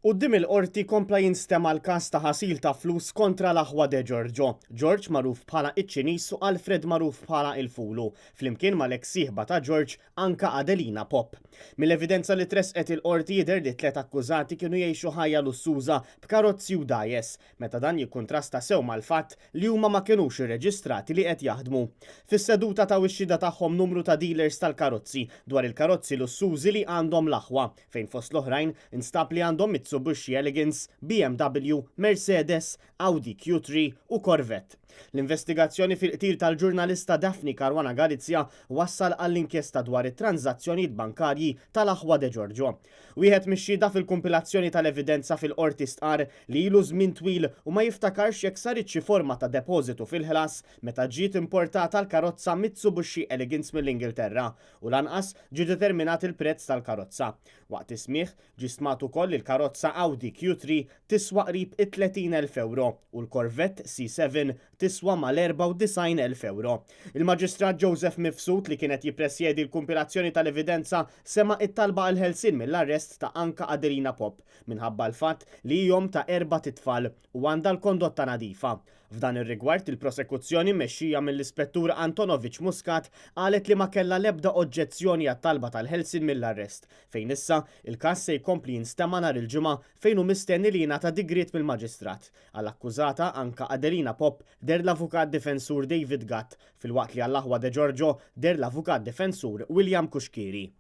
Quddiem il-Qorti kompla jinstema' l-każ ta' ħasil ta' flus kontra l-aħwa De Giorgio, George magħruf bħala iċ-Ċiniż u Alfred magħruf bħala il-Fulu, flimkien mal-eks sieħba ta' George anka Adelina Pop. Mill-evidenza li tressqet il-Qorti jidher li t-tliet akkużati kienu jgħixu ħajja lussuża b'karozzi u dgħajjes, meta dan jikkuntrasta sew mal-fatt li huma ma kinux irreġistrati li qed jaħdmu. Fis-seduta taw ix-xhieda tagħhom numru ta' dealers tal-karozzi dwar il-karozzi lussużi li għandhom l-aħwa, fejn fost l-oħrajn instab li għandhom Mitsubishi Elegance, BMW, Mercedes, Audi Q3 u Corvette. L-investigazzjoni fil-qtil tal-ġurnalista Daphne Caruana Galizia wassal għall-inkjesta dwar it-tranżazzjonijiet bankarji tal-aħwa De Giorgio. Wieħed mix-xhieda fil-kumpilazzjoni tal-evidenza fil-Qorti stqarr li ilu żmien twil u ma jiftakarx jekk saritx xi forma ta' depożitu fil-ħlas meta ġiet importata l-karozza Mitsubishi Elegance mill-Ingilterra u lanqas ġie determinat il-prezz tal-karozza. Waqt is-smigħ, ġie stmat ukoll li l-karozza Audi Q3 tiswa qrib it-30,000 ewro u l-Corvette C7 tiswa mal-94,000 ewro. Il-Maġistrat Joseph Mifsud li kien qed jippresjedi l-kumpilazzjoni tal-evidenza sema' it-talba għall-ħelsien mill-arrest ta' anka Adelina Pop minħabba l-fatt li hi omm ta' erbat itfal u għandha l-kondotta nadifa. F'dan ir-rigward, il-prosekuzzjoni mmexxija mill-Ispettur Antonovich Muscat qalet li ma kellha l-ebda oġġezzjoni għat-talba tal-ħelsien mill-arrest, fejn issa il-każ se jkompli jinstema' nhar il-Ġimgħa fejn hu mistenni li jingħata digriet mill-Maġistrat. Għall-akkużata, anka Adelina Pop, deher l-avukat difensur David Gatt, filwaqt li għall-aħwa De Giorgio deher l-avukat difensur William Cuschieri.